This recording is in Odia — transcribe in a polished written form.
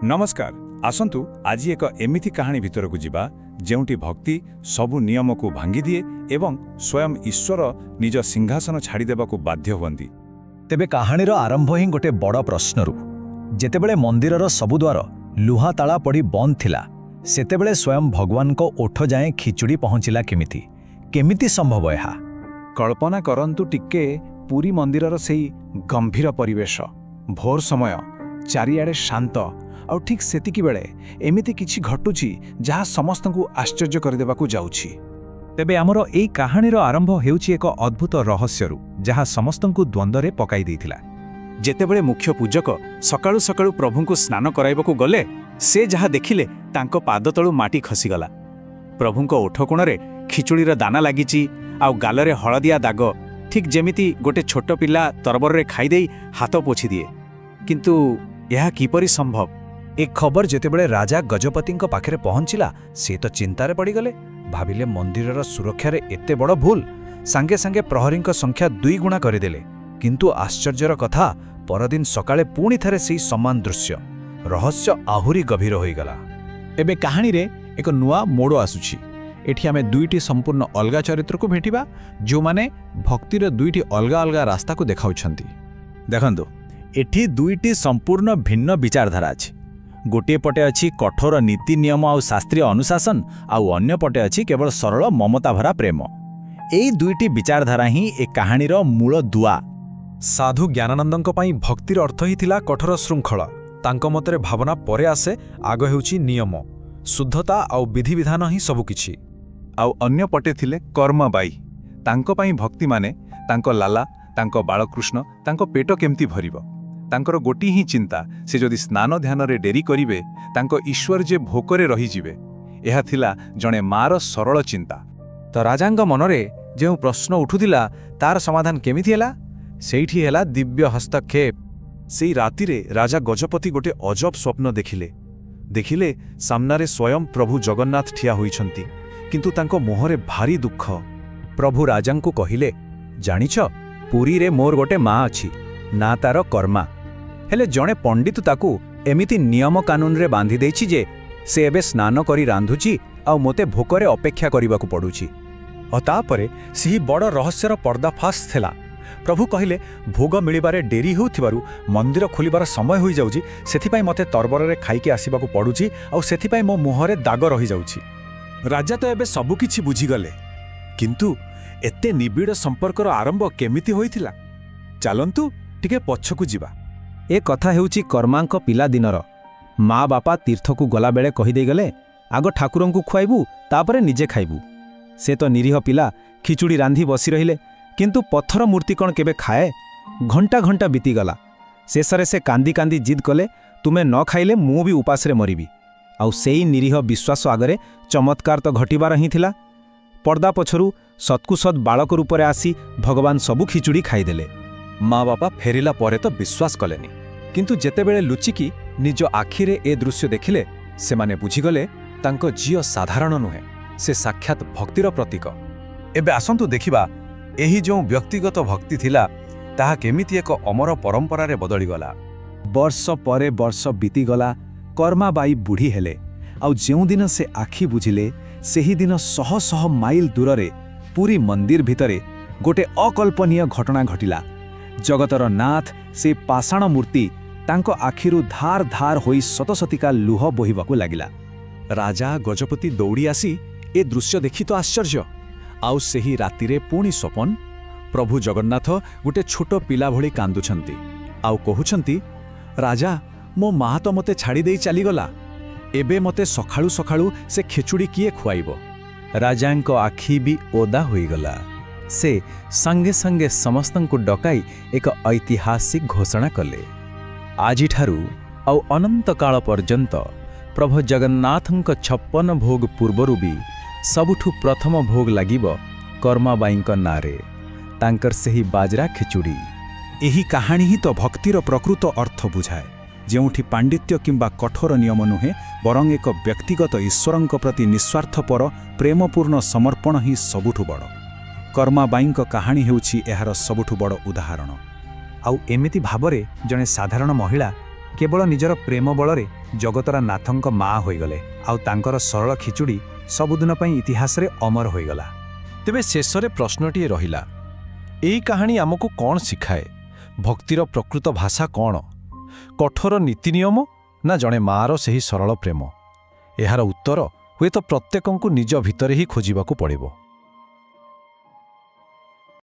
ନମସ୍କାର। ଆସନ୍ତୁ, ଆଜି ଏକ ଏମିତି କାହାଣୀ ଭିତରକୁ ଯିବା, ଯେଉଁଠି ଭକ୍ତି ସବୁ ନିୟମକୁ ଭାଙ୍ଗିଦିଏ ଏବଂ ସ୍ୱୟଂ ଈଶ୍ୱର ନିଜ ସିଂହାସନ ଛାଡ଼ିଦେବାକୁ ବାଧ୍ୟ ହୁଅନ୍ତି। ତେବେ କାହାଣୀର ଆରମ୍ଭ ହିଁ ଗୋଟେ ବଡ଼ ପ୍ରଶ୍ନରୁ। ଯେତେବେଳେ ମନ୍ଦିରର ସବୁ ଦ୍ୱାର ଲୁହା ତାଳା ପଡ଼ି ବନ୍ଦ ଥିଲା, ସେତେବେଳେ ସ୍ୱୟଂ ଭଗବାନଙ୍କ ଓଠ ଯାଏଁ ଖିଚୁଡ଼ି ପହଞ୍ଚିଲା କେମିତି? କେମିତି ସମ୍ଭବ ଏହା? କଳ୍ପନା କରନ୍ତୁ ଟିକେ, ପୁରୀ ମନ୍ଦିରର ସେଇ ଗମ୍ଭୀର ପରିବେଶ। ଭୋର ସମୟ, ଚାରିଆଡ଼େ ଶାନ୍ତ। ଆଉ ଠିକ୍ ସେତିକି ବେଳେ ଏମିତି କିଛି ଘଟୁଛି, ଯାହା ସମସ୍ତଙ୍କୁ ଆଶ୍ଚର୍ଯ୍ୟ କରିଦେବାକୁ ଯାଉଛି। ତେବେ ଆମର ଏଇ କାହାଣୀର ଆରମ୍ଭ ହେଉଛି ଏକ ଅଦ୍ଭୁତ ରହସ୍ୟରୁ, ଯାହା ସମସ୍ତଙ୍କୁ ଦ୍ୱନ୍ଦ୍ୱରେ ପକାଇ ଦେଇଥିଲା। ଯେତେବେଳେ ମୁଖ୍ୟ ପୂଜକ ସକାଳୁ ସକାଳୁ ପ୍ରଭୁଙ୍କୁ ସ୍ନାନ କରାଇବାକୁ ଗଲେ, ସେ ଯାହା ଦେଖିଲେ, ତାଙ୍କ ପାଦ ତଳୁ ମାଟି ଖସିଗଲା। ପ୍ରଭୁଙ୍କ ଓଠ କୋଣରେ ଖିଚୁଡ଼ିର ଦାନା ଲାଗିଛି ଆଉ ଗାଲରେ ହଳଦିଆ ଦାଗ, ଠିକ୍ ଯେମିତି ଗୋଟେ ଛୋଟ ପିଲା ତରବରରେ ଖାଇଦେଇ ହାତ ପୋଛିଦିଏ। କିନ୍ତୁ ଏହା କିପରି ସମ୍ଭବ? ଏ ଖବର ଯେତେବେଳେ ରାଜା ଗଜପତିଙ୍କ ପାଖରେ ପହଞ୍ଚିଲା, ସେ ତ ଚିନ୍ତାରେ ପଡ଼ିଗଲେ। ଭାବିଲେ, ମନ୍ଦିରର ସୁରକ୍ଷାରେ ଏତେ ବଡ଼ ଭୁଲ! ସାଙ୍ଗେ ସାଙ୍ଗେ ପ୍ରହରୀଙ୍କ ସଂଖ୍ୟା ଦୁଇଗୁଣା କରିଦେଲେ। କିନ୍ତୁ ଆଶ୍ଚର୍ଯ୍ୟର କଥା, ପରଦିନ ସକାଳେ ପୁଣି ଥରେ ସେଇ ସମାନ ଦୃଶ୍ୟ। ରହସ୍ୟ ଆହୁରି ଗଭୀର ହୋଇଗଲା। ଏବେ କାହାଣୀରେ ଏକ ନୂଆ ମୋଡ଼ ଆସୁଛି। ଏଠି ଆମେ ଦୁଇଟି ସମ୍ପୂର୍ଣ୍ଣ ଅଲଗା ଚରିତ୍ରକୁ ଭେଟିବା, ଯେଉଁମାନେ ଭକ୍ତିର ଦୁଇଟି ଅଲଗା ଅଲଗା ରାସ୍ତାକୁ ଦେଖାଉଛନ୍ତି। ଦେଖନ୍ତୁ, ଏଠି ଦୁଇଟି ସମ୍ପୂର୍ଣ୍ଣ ଭିନ୍ନ ବିଚାରଧାରା ଅଛି। ଗୋଟିଏ ପଟେ ଅଛି କଠୋର ନୀତି ନିୟମ ଆଉ ଶାସ୍ତ୍ରୀୟ ଅନୁଶାସନ, ଆଉ ଅନ୍ୟ ପଟେ ଅଛି କେବଳ ସରଳ ମମତାଭରା ପ୍ରେମ। ଏଇ ଦୁଇଟି ବିଚାରଧାରା ହିଁ ଏ କାହାଣୀର ମୂଳ ଦୁଆ। ସାଧୁ ଜ୍ଞାନାନନ୍ଦଙ୍କ ପାଇଁ ଭକ୍ତିର ଅର୍ଥ ହିଁ ଥିଲା କଠୋର ଶୃଙ୍ଖଳା। ତାଙ୍କ ମତରେ ଭାବନା ପରେ ଆସେ, ଆଗ ହେଉଛି ନିୟମ, ଶୁଦ୍ଧତା ଆଉ ବିଧିବିଧାନ ହିଁ ସବୁକିଛି। ଆଉ ଅନ୍ୟ ପଟେ ଥିଲେ କର୍ମାବାଇ। ତାଙ୍କ ପାଇଁ ଭକ୍ତିମାନେ ତାଙ୍କ ଲାଲା, ତାଙ୍କ ବାଳକୃଷ୍ଣ, ତାଙ୍କ ପେଟ କେମିତି ଭରିବ। ତାଙ୍କର ଗୋଟିଏ ହିଁ ଚିନ୍ତା, ସେ ଯଦି ସ୍ନାନ ଧ୍ୟାନରେ ଡେରି କରିବେ, ତାଙ୍କ ଈଶ୍ୱର ଯେ ଭୋକରେ ରହିଯିବେ। ଏହା ଥିଲା ଜଣେ ମାର ସରଳ ଚିନ୍ତା। ତ ରାଜାଙ୍କ ମନରେ ଯେଉଁ ପ୍ରଶ୍ନ ଉଠୁଥିଲା, ତାର ସମାଧାନ କେମିତି ହେଲା? ସେଇଠି ହେଲା ଦିବ୍ୟ ହସ୍ତକ୍ଷେପ। ସେଇ ରାତିରେ ରାଜା ଗଜପତି ଗୋଟେ ଅଜବ ସ୍ୱପ୍ନ ଦେଖିଲେ। ଦେଖିଲେ, ସାମ୍ନାରେ ସ୍ୱୟଂ ପ୍ରଭୁ ଜଗନ୍ନାଥ ଠିଆ ହୋଇଛନ୍ତି, କିନ୍ତୁ ତାଙ୍କ ମୁହଁରେ ଭାରି ଦୁଃଖ। ପ୍ରଭୁ ରାଜାଙ୍କୁ କହିଲେ, "ଜାଣିଛ, ପୁରୀରେ ମୋର ଗୋଟେ ମା ଅଛି, ନା ତାର କର୍ମା। ହେଲେ ଜଣେ ପଣ୍ଡିତ ତାକୁ ଏମିତି ନିୟମ କାନୁନରେ ବାନ୍ଧି ଦେଇଛି ଯେ ସେ ଏବେ ସ୍ନାନ କରି ରାନ୍ଧୁଛି ଆଉ ମୋତେ ଭୋକରେ ଅପେକ୍ଷା କରିବାକୁ ପଡୁଛି।" ଆଉ ତାପରେ ସେହି ବଡ଼ ରହସ୍ୟର ପର୍ଦ୍ଦାଫାଶ ଥିଲା। ପ୍ରଭୁ କହିଲେ, ଭୋଗ ମିଳିବାରେ ଡେରି ହେଉଥିବାରୁ ମନ୍ଦିର ଖୋଲିବାର ସମୟ ହୋଇଯାଉଛି। ସେଥିପାଇଁ ମୋତେ ତରବରରେ ଖାଇକି ଆସିବାକୁ ପଡୁଛି ଆଉ ସେଥିପାଇଁ ମୋ ମୁହଁରେ ଦାଗ ରହିଯାଉଛି। ରାଜା ତ ଏବେ ସବୁକିଛି ବୁଝିଗଲେ, କିନ୍ତୁ ଏତେ ନିବିଡ଼ ସମ୍ପର୍କର ଆରମ୍ଭ କେମିତି ହୋଇଥିଲା? ଚାଲନ୍ତୁ, ଟିକେ ପଛକୁ ଯିବା। ଏ କଥା ହେଉଛି କର୍ମାଙ୍କ ପିଲାଦିନର। ମା ବାପା ତୀର୍ଥକୁ ଗଲାବେଳେ କହିଦେଇଗଲେ, ଆଗ ଠାକୁରଙ୍କୁ ଖୁଆଇବୁ, ତାପରେ ନିଜେ ଖାଇବୁ। ସେ ତ ନିରୀହ ପିଲା, ଖିଚୁଡ଼ି ରାନ୍ଧି ବସି ରହିଲେ। କିନ୍ତୁ ପଥର ମୂର୍ତ୍ତି କ'ଣ କେବେ ଖାଏ? ଘଣ୍ଟା ଘଣ୍ଟା ବିତିଗଲା। ଶେଷରେ ସେ କାନ୍ଦି କାନ୍ଦି ଜିଦ୍ କଲେ, ତୁମେ ନ ଖାଇଲେ ମୁଁ ବି ଉପାସରେ ମରିବି। ଆଉ ସେଇ ନିରୀହ ବିଶ୍ୱାସ ଆଗରେ ଚମତ୍କାର ତ ଘଟିବାର ହିଁ ଥିଲା। ପର୍ଦ୍ଦା ପଛରୁ ସତକୁ ସତ୍ ବାଳକ ରୂପରେ ଆସି ଭଗବାନ ସବୁ ଖିଚୁଡ଼ି ଖାଇଦେଲେ। ମା ବାପା ଫେରିଲା ପରେ ତ ବିଶ୍ୱାସ କଲେନି, କିନ୍ତୁ ଯେତେବେଳେ ଲୁଚିକି ନିଜ ଆଖିରେ ଏ ଦୃଶ୍ୟ ଦେଖିଲେ, ସେମାନେ ବୁଝିଗଲେ, ତାଙ୍କ ଝିଅ ସାଧାରଣ ନୁହେଁ, ସେ ସାକ୍ଷାତ ଭକ୍ତିର ପ୍ରତୀକ। ଏବେ ଆସନ୍ତୁ ଦେଖିବା, ଏହି ଯେଉଁ ବ୍ୟକ୍ତିଗତ ଭକ୍ତି ଥିଲା, ତାହା କେମିତି ଏକ ଅମର ପରମ୍ପରାରେ ବଦଳିଗଲା। ବର୍ଷ ପରେ ବର୍ଷ ବିତିଗଲା। କର୍ମାବାଇ ବୁଢ଼ୀ ହେଲେ। ଆଉ ଯେଉଁଦିନ ସେ ଆଖି ବୁଜିଲେ, ସେହିଦିନ ଶହ ଶହ ମାଇଲ ଦୂରରେ ପୁରୀ ମନ୍ଦିର ଭିତରେ ଗୋଟେ ଅକଳ୍ପନୀୟ ଘଟଣା ଘଟିଲା। ଜଗତର ନାଥ, ସେ ପାଷାଣ ମୂର୍ତ୍ତି, ତାଙ୍କ ଆଖିରୁ ଧାର ଧାର ହୋଇ ଶତଶତିକା ଲୁହ ବୋହିବାକୁ ଲାଗିଲା। ରାଜା ଗଜପତି ଦୌଡ଼ି ଆସି ଏ ଦୃଶ୍ୟ ଦେଖି ତ ଆଶ୍ଚର୍ଯ୍ୟ। ଆଉ ସେହି ରାତିରେ ପୁଣି ସ୍ୱପନ। ପ୍ରଭୁ ଜଗନ୍ନାଥ ଗୋଟେ ଛୋଟ ପିଲା ଭଳି କାନ୍ଦୁଛନ୍ତି ଆଉ କହୁଛନ୍ତି, "ରାଜା, ମୋ ମା ତ ମୋତେ ଛାଡ଼ିଦେଇ ଚାଲିଗଲା। ଏବେ ମୋତେ ସକାଳୁ ସକାଳୁ ସେ ଖେଚୁଡ଼ି କିଏ ଖୁଆଇବ?" ରାଜାଙ୍କ ଆଖି ବି ଓଦା ହୋଇଗଲା। ସେ ସଙ୍ଗେ ସଙ୍ଗେ ସମସ୍ତଙ୍କୁ ଡକାଇ ଏକ ଐତିହାସିକ ଘୋଷଣା କଲେ, ଆଜିଠାରୁ ଆଉ ଅନନ୍ତକାଳ ପର୍ଯ୍ୟନ୍ତ ପ୍ରଭୁ ଜଗନ୍ନାଥଙ୍କ 56 ଭୋଗ ପୂର୍ବରୁ ବି ସବୁଠୁ ପ୍ରଥମ ଭୋଗ ଲାଗିବ କର୍ମାବାଇଙ୍କ ନାଁରେ, ତାଙ୍କର ସେହି ବାଜରା ଖେଚୁଡ଼ି। ଏହି କାହାଣୀ ହିଁ ତ ଭକ୍ତିର ପ୍ରକୃତ ଅର୍ଥ ବୁଝାଏ, ଯେଉଁଠି ପାଣ୍ଡିତ୍ୟ କିମ୍ବା କଠୋର ନିୟମ ନୁହେଁ, ବରଂ ଏକ ବ୍ୟକ୍ତିଗତ ଈଶ୍ୱରଙ୍କ ପ୍ରତି ନିସ୍ୱାର୍ଥପର ପ୍ରେମପୂର୍ଣ୍ଣ ସମର୍ପଣ ହିଁ ସବୁଠୁ ବଡ଼। କର୍ମାବାଇଙ୍କ କାହାଣୀ ହେଉଛି ଏହାର ସବୁଠୁ ବଡ଼ ଉଦାହରଣ। ଆଉ ଏମିତି ଭାବରେ ଜଣେ ସାଧାରଣ ମହିଳା କେବଳ ନିଜର ପ୍ରେମ ବଳରେ ଜଗତର ନାଥଙ୍କ ମା ହୋଇଗଲେ, ଆଉ ତାଙ୍କର ସରଳ ଖିଚୁଡ଼ି ସବୁଦିନ ପାଇଁ ଇତିହାସରେ ଅମର ହୋଇଗଲା। ତେବେ ଶେଷରେ ପ୍ରଶ୍ନଟିଏ ରହିଲା, ଏହି କାହାଣୀ ଆମକୁ କ'ଣ ଶିଖାଏ? ଭକ୍ତିର ପ୍ରକୃତ ଭାଷା କ'ଣ? କଠୋର ନୀତିନିୟମ ନା ଜଣେ ମାଆର ସେହି ସରଳ ପ୍ରେମ? ଏହାର ଉତ୍ତର ହୁଏତ ପ୍ରତ୍ୟେକଙ୍କୁ ନିଜ ଭିତରେ ହିଁ ଖୋଜିବାକୁ ପଡ଼ିବ।